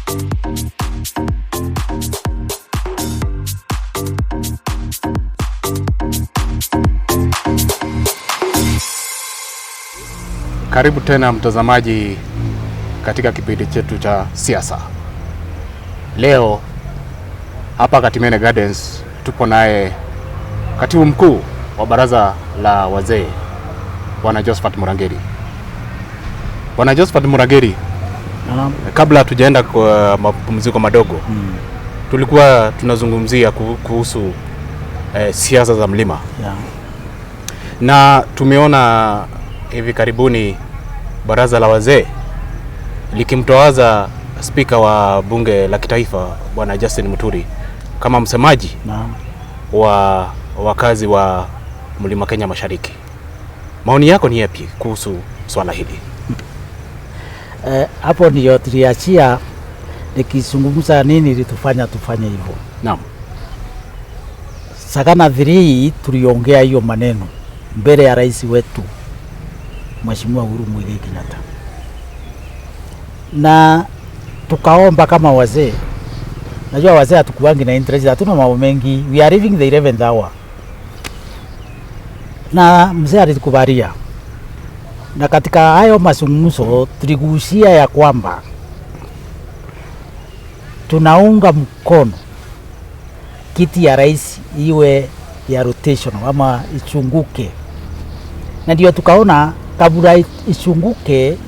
Karibu tena mtazamaji katika kipindi chetu cha siasa. Leo hapa Katimene Gardens tupo naye katibu mkuu wa baraza la wazee Bwana Josephat Murangiri. Bwana Josephat Murangiri, Naam. kabla hatujaenda kwa mapumziko madogo tulikuwa tunazungumzia kuhusu siasa za mlima na tumeona hivi karibuni baraza la wazee likimtawaza spika wa bunge la kitaifa Bwana Justin Muturi kama msemaji wa wakazi wa Mlima Kenya Mashariki. Maoni yako ni yapi kuhusu swala hili? Hapo ndio tuliachia nikizungumza nini ilitufanya tufanye hivyo. Naam. Sagana 3 tuliongea hiyo maneno mbele ya rais wetu Mheshimiwa Uhuru Muigai Kenyatta, na tukaomba kama wazee. Najua wazee hatukuangi na interest, hatuna mambo mengi, we are living the 11th hour, na mzee alitukubalia, na katika hayo mazungumzo tuligusia ya kwamba tunaunga mkono kiti ya rais iwe ya rotation ama ichunguke, na ndio tukaona kabla ichunguke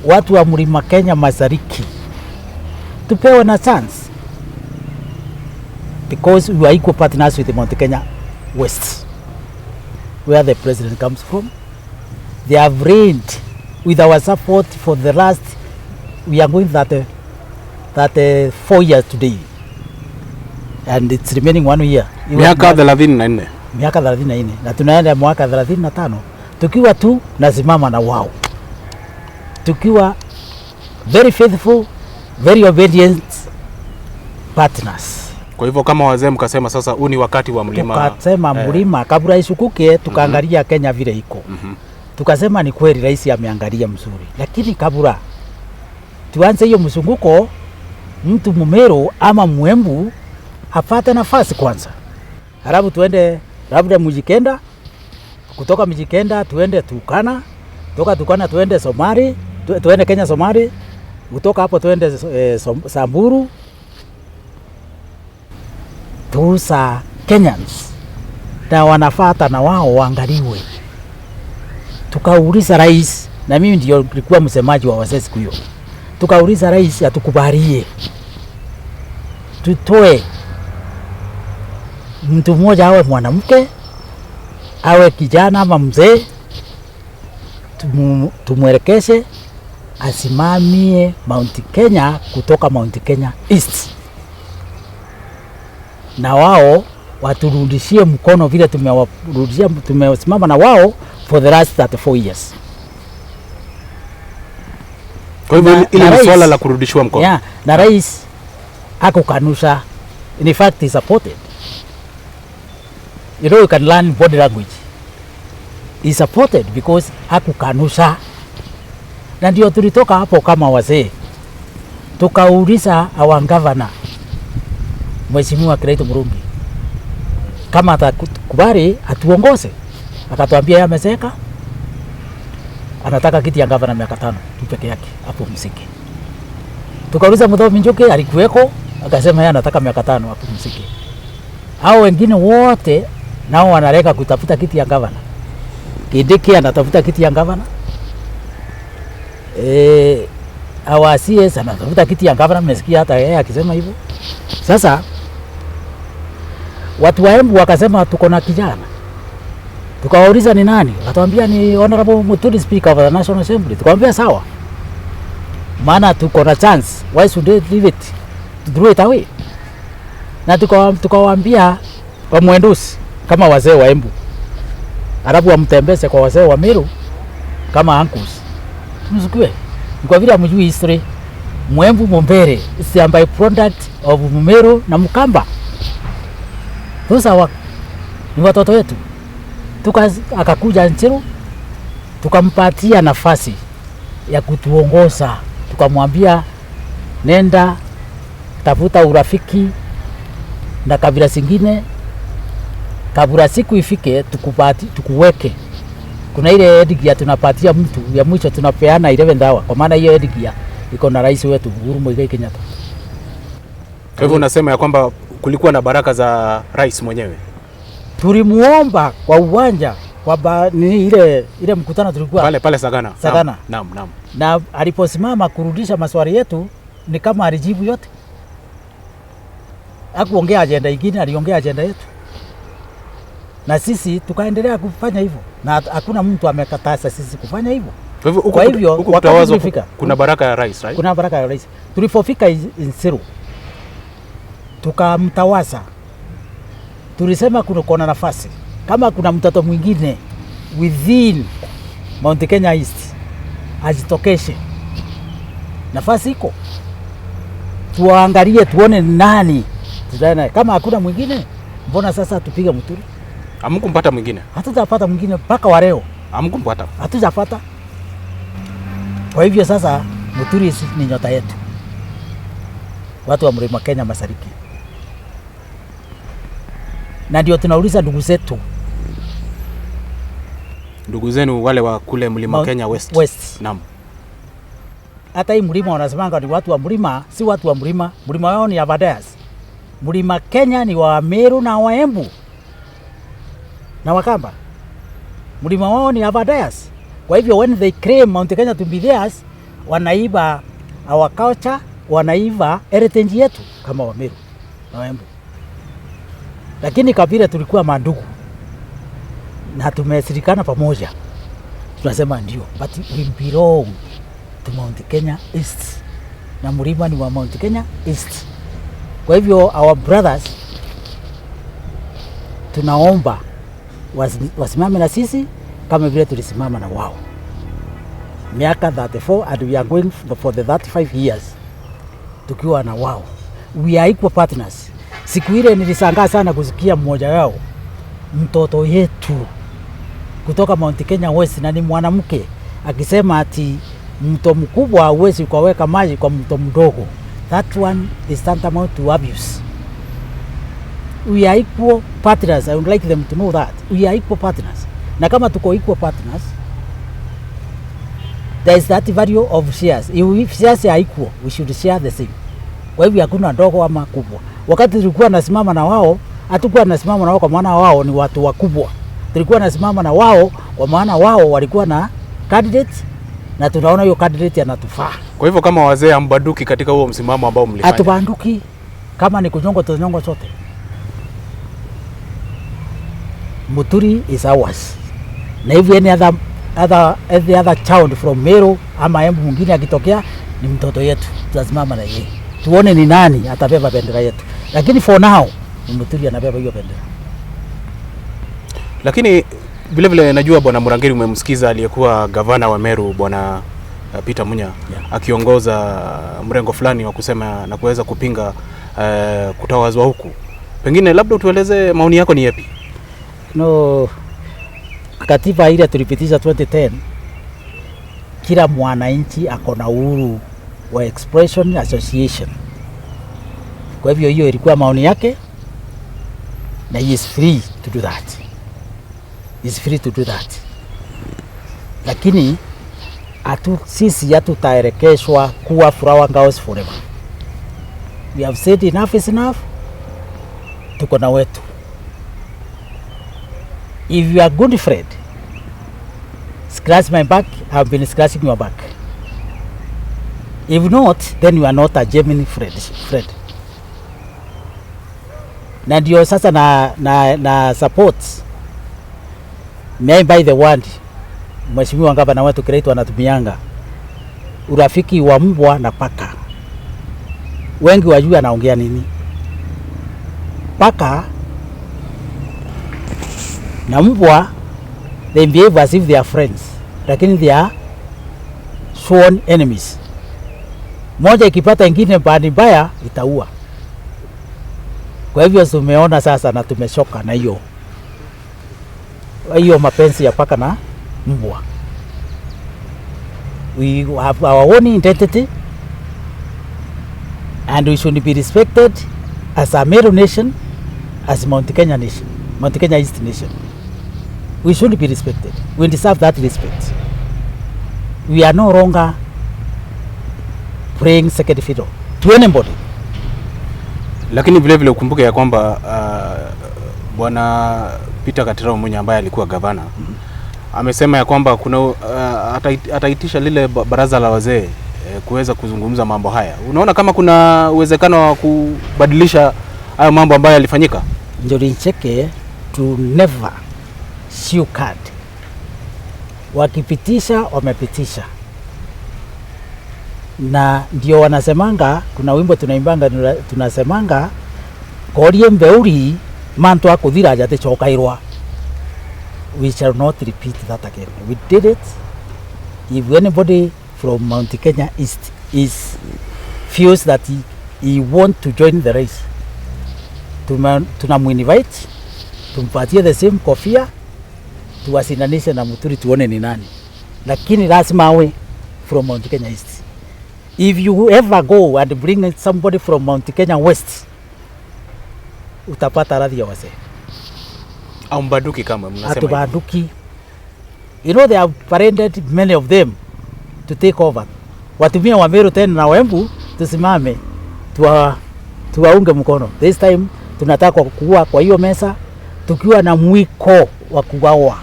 watu wa Mlima Kenya Mashariki tupewe na chance because we are equal partners with the Mount Kenya West where the president comes from. They have reigned with our support for the last, we are going 34 years today and it's remaining 1 year. Miaka 34. Miaka 34 na tunaenda mwaka 35 tukiwa tu nasimama na wao, tukiwa very faithful, very obedient partners. Kwa hivyo kama wazee mkasema sasa huu ni wakati wa mlima. Tukasema mlima kabla isukuke, tukaangalia Kenya vile iko. Tukasema ni kweli rais ameangalia mzuri, lakini kabla tuanze hiyo mzunguko, mtu Mumeru ama Mwembu apate nafasi kwanza, halafu tuende labda Mijikenda, kutoka Mijikenda tuende Turkana, kutoka Turkana tuende Somali, tuende Kenya Somali, kutoka hapo tuende Samburu. Those are Kenyans na wanafata na wao waangaliwe. Tukauliza rais, na mimi ndio nilikuwa msemaji wa wazee siku hiyo. Tukauliza rais atukubalie tutoe mtu mmoja, awe mwanamke awe kijana ama mzee, tumwelekeze asimamie Mount Kenya kutoka Mount Kenya East, na wao waturudishie mkono vile tumewarudishia, tumesimama na wao for the last 34 years. Kwa hivyo ile ni swala la kurudishiwa mkono. Yeah, na rais hakukanusha. In fact he supported. You know, you can learn body language. He supported because hakukanusha. Na ndio tulitoka hapo kama wazee, tukauliza our governor Mheshimiwa Kiraitu Murungi kama atakubali atuongoze. Akatuambia yeye amezeeka, anataka kiti ya governor miaka 5 tu peke yake hapo msiki. Tukauliza Muthomi Njuki, alikuweko, akasema yeye anataka miaka 5 hapo msiki. Hao wengine wote nao wanareka kutafuta kiti ya governor. Kindiki anatafuta kiti ya governor. Our CS anatafuta kiti ya governor, mmesikia hata yeye akisema hivyo. Sasa watu wa Embu wakasema tuko na kijana. Tukawauliza ni nani? Wakatuambia ni Honorable Muturi, Speaker of the National Assembly. Tukamwambia sawa, maana tuko na chance, why should they leave it, throw it away? Na tukawaambia wamwendusi kama wazee wa Embu, alafu wamtembeze kwa wazee wa Meru kama uncles. Tumsukue. Kwa vile hamjui history, Mwembu Mumbere is a byproduct of Mumeru na Mkamba. Those are ni watoto wetu. Akakuja Nchiru, tukampatia nafasi ya kutuongoza. Tukamwambia Nenda tafuta urafiki na kabila zingine, kabla siku ifike tukupati, tukuweke. Kuna ile headgear tunapatia mtu ya mwisho tunapeana 11 hour, kwa maana hiyo headgear iko na rais wetu Uhuru Muigai Kenyatta. Kwa hivyo unasema ya kwamba kulikuwa na baraka za rais mwenyewe. Tulimuomba kwa uwanja kwa nini ile mkutano tulikuwa pale pale Sagana. Sagana. Naam, naam. Na aliposimama kurudisha maswali yetu ni kama alijibu yote. Hakuongea ajenda ingine, aliongea ajenda yetu. Na sisi tukaendelea kufanya hivyo. Na hakuna mtu amekataza sisi kufanya hivyo. Kwa hivyo huku kutawazwa kuna baraka ya rais, right? Kuna baraka ya rais. Tulipofika Isiru tukamtawaza. Tulisema kuna nafasi. Kama kuna mtoto mwingine within Mount Kenya East ajitokeshe. Nafasi iko. Tuangalie tuone nani. Tuzae. Kama hakuna mwingine, mbona sasa tupige Muturi? Hamkumpata mwingine? Hatujapata mwingine mpaka wa leo. Hamkumpata? Hatujapata. Kwa hivyo sasa Muturi ni nyota yetu. Watu wa Mlima Kenya Mashariki. Na ndio tunauliza ndugu zetu. Ndugu zenu wale wa kule Mlima Kenya West. West. Naam. Hata hii mlima wanasemanga ni watu wa mlima, si watu wa mlima. Mlima wao ni Aberdares. Mlima Kenya ni wa Meru na wa Embu na Wakamba. Mlima wao ni Aberdares. Kwa hivyo when they claim Mount Kenya to be theirs, wanaiba our culture, wanaiba heritage yetu kama wa Meru na wa Embu. Lakini kabila tulikuwa mandugu na tumeshirikana pamoja, tunasema ndio, but we belong to Mount Kenya East, na mlima ni wa Mount Kenya East. Kwa hivyo our brothers tunaomba wasimame na sisi kama vile tulisimama na wao miaka 34, and we are going for the 35 years tukiwa na wao. We are equal partners. Siku ile nilishangaa sana kusikia mmoja wao, mtoto yetu kutoka Mount Kenya West, na ni mwanamke, akisema ati mto mkubwa huwezi ukaweka maji kwa mto mdogo. That one is tantamount to abuse. We are equal partners. I would like them to know that. We are equal partners. Na kama tuko equal partners, there is that value of shares. If shares are equal, we should share the same. Kwa hivyo hakuna ndogo ama kubwa. Wakati tulikuwa nasimama na wao, hatukuwa nasimama na wao kwa maana wao ni watu wakubwa. Tulikuwa nasimama na wao kwa maana wao walikuwa na candidate, na tunaona hiyo candidate anatufaa. Kwa hivyo kama wazee hambanduki katika huo msimamo ambao mlifanya? Hatubanduki. Kama ni kunyongwa tutanyongwa sote. Muturi is ours. Na if any other child from Meru ama Embu mwingine akitokea, ni mtoto yetu, tutasimama na yeye. Tuone ni nani atabeba bendera yetu. Lakini for now ni Muturi anabeba hiyo bendera. Lakini vile vile najua Bwana Murangiri umemsikiza aliyekuwa gavana wa Meru Bwana Peter Munya, yeah, akiongoza mrengo fulani wa kusema na kuweza kupinga kutawazwa huku. Pengine labda utueleze maoni yako ni yapi? No, katiba ile tulipitisha 2010, kila mwananchi ako na uhuru wa expression association. Kwa hivyo hiyo ilikuwa maoni yake, na he is free to do that. He is free to do that. Lakini sisi hatutaelekeshwa kuwa flower girls forever. We have said enough is enough. Tuko na wetu. If you are good friend, scratch my back, I have been scratching your back. If not, then you are not a genuine friend. Na ndio sasa na support. May by the word, Mheshimiwa Gavana wetu Kiraitu anatumianga urafiki wa mbwa na paka. Wengi wajua anaongea nini. Paka na mbwa, they behave as if they are friends, lakini they are sworn enemies. Moja ikipata ingine bahati mbaya itaua. Kwa hivyo tumeona sasa na tumeshoka na hiyo mapenzi ya paka na mbwa. We have our own identity. And we should be respected as a Meru nation, as Mount Kenya nation, Mount Kenya East nation. We should be respected. We deserve that respect. We are no longer playing second fiddle to anybody. Lakini vile vile ukumbuke ya kwamba Bwana Peter Gatirau Munya ambaye alikuwa gavana amesema ya kwamba kuna ataitisha lile baraza la wazee kuweza kuzungumza mambo haya. Unaona kama kuna uwezekano wa kubadilisha hayo mambo ambayo yalifanyika? Njuri Ncheke to never shoe card. Wakipitisha wamepitisha, na ndio wanasemanga, kuna wimbo tunaimbanga tunasemanga korie mbeuri mantu akuthira jaticokairwa. We shall not repeat that again. We did it. If anybody from Mount Kenya East is feels that he want to join the race, tunamuinvite, tumpatie the same kofia, tuwasinanishe na Muturi tuone ni nani, lakini lazima awe from Mount Kenya East. If you ever go and bring somebody from Mount Kenya West, utapata radhi ya wazee. Au mbaduki kama mnasema hivyo? Hatubanduki. You know they have paraded many of them to take over. Watumie Wameru tena na Waembu tusimame tuwaunge mkono. This time tunataka kuwa kwa hiyo mesa tukiwa na mwiko wa kugawa,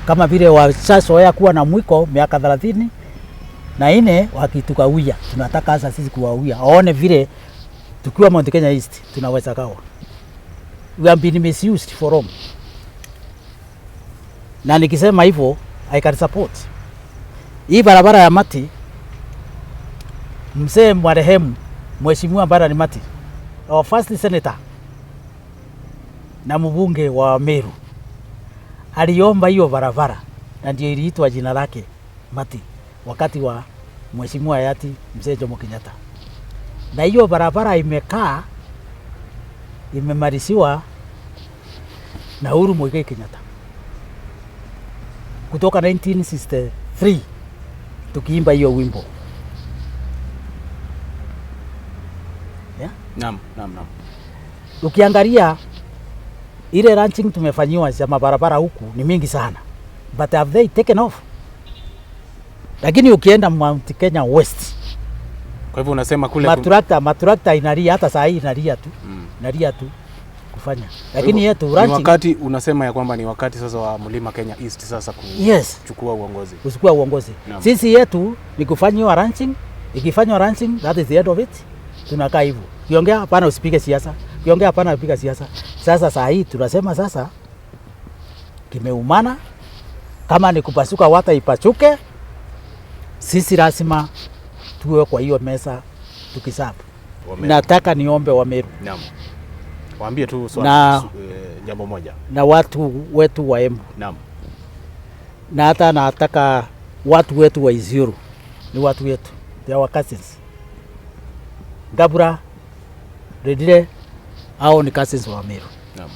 kama vile washazoea kuwa na mwiko miaka 34 wakitukawia. Tunataka sasa sisi kuwawia, waone vile tukiwa Mount Kenya East tunaweza gawa. We have been misused for long. Na nikisema hivyo I can support hii barabara ya Mati. Mzee marehemu Mheshimiwa Mbarani Mati, our first senator na mbunge wa Meru, aliomba hiyo barabara na ndio iliitwa jina lake Mati wakati wa Mheshimiwa hayati Mzee Jomo Kenyatta. Na hiyo barabara imekaa imemaliziwa na Uhuru Muigai Kenyatta kutoka 1963 tukiimba hiyo wimbo. Yeah? Naam, naam, naam. Ukiangalia ile ranching tumefanyiwa za mabarabara huku ni mingi sana, but have they taken off? Lakini ukienda Mount Kenya West, Kwa hivyo unasema kule matrakta inalia, hata saa hii inalia tu, inalia tu kufanya. Lakini yetu ni ranching wakati unasema ya kwamba ni wakati sasa wa Mlima Kenya East sasa kuchukua uongozi. Kuchukua uongozi. Naam. Sisi yetu ni kufanyiwa ranching, ikifanywa ranching that is the end of it. Tunakaa hivyo. Ukiongea hapana usipige siasa. Ukiongea hapana usipige siasa. Sasa saa hii tunasema sasa kimeumana, kama ni kupasuka wata ipasuke. Sisi lazima tuwe kwa hiyo mesa tukisapu. Wameru. Nataka niombe Wameru. Naam. Waambie tu swali, jambo moja. Na watu wetu wa Embu. Naam. Na hata nataka watu wetu wa Isiolo. Ni watu wetu. They are our cousins. Gabura, Redile, hao ni cousins wa Meru. Naam.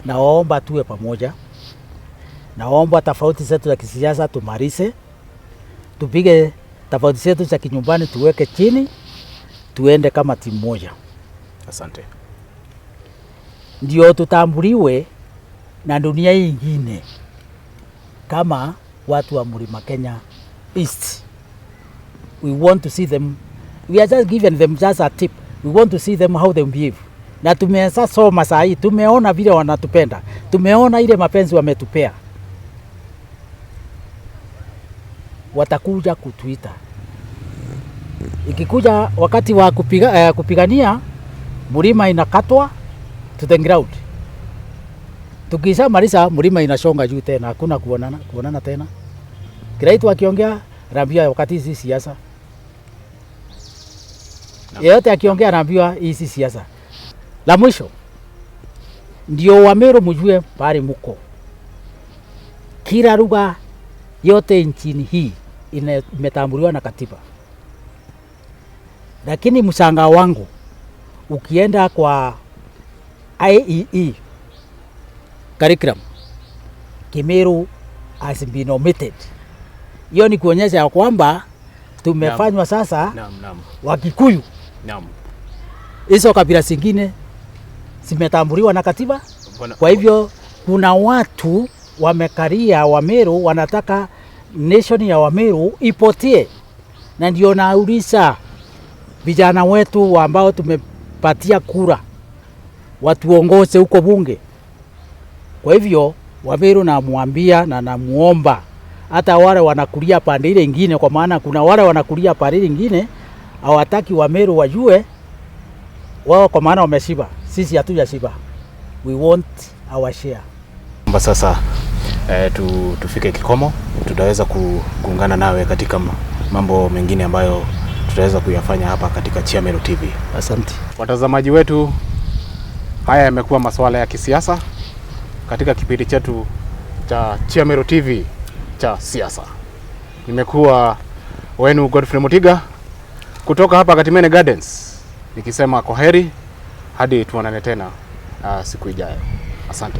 Naomba tuwe pamoja. Naomba tofauti zetu za kisiasa tumalize. Tupige tofauti zetu za kinyumbani tuweke chini, tuende kama timu moja. Asante. Ndio tutambuliwe na dunia ingine kama watu wa Mlima Kenya East. We want to see them. We are just giving them just a tip. We want to see them how they behave. Na tumeanza soma saa hii, tumeona vile wanatupenda. Tumeona ile mapenzi wametupea. Watakuja kutuita. Ikikuja wakati wa kupigania, mlima inakatwa to the ground. Tukishamaliza mlima inasonga juu tena, hakuna kuonana tena. Kiraitu akiongea anaambiwa wakati hizi siasa. Yeyote akiongea anaambiwa hizi siasa. La mwisho ndio Wameru mjue pale muko. Kila lugha yote nchini hii imetambuliwa na katiba. Lakini mshangao wangu ukienda kwa IEE curriculum, Kimeru has been omitted. Hiyo ni kuonyesha ya kwamba tumefanywa sasa Naam, naam. Wakikuyu. Naam. Hizo kabila zingine zimetambuliwa na katiba. Bwana- Kwa hivyo kuna watu wamekaria Wameru wanataka nation ya Wameru ipotee, na ndio nauliza vijana wetu ambao tumepatia kura watuongoze huko bunge. Kwa hivyo Wameru namwambia na namuomba hata wale wanakulia pande ile ingine, kwa maana kuna wale wanakulia pande ile ingine hawataki Wameru wajue wao, kwa maana wameshiba, sisi hatujashiba. We want our share. Kwamba sasa tufike kikomo, tutaweza kuungana nawe katika mambo mengine ambayo tutaweza kuyafanya hapa katika Chiamero TV. Asante. Watazamaji wetu, haya yamekuwa masuala ya kisiasa katika kipindi chetu cha Chiamero TV cha siasa. Nimekuwa wenu Godfrey Mutiga kutoka hapa Katimene Gardens nikisema kwaheri hadi tuonane tena siku ijayo. Asante.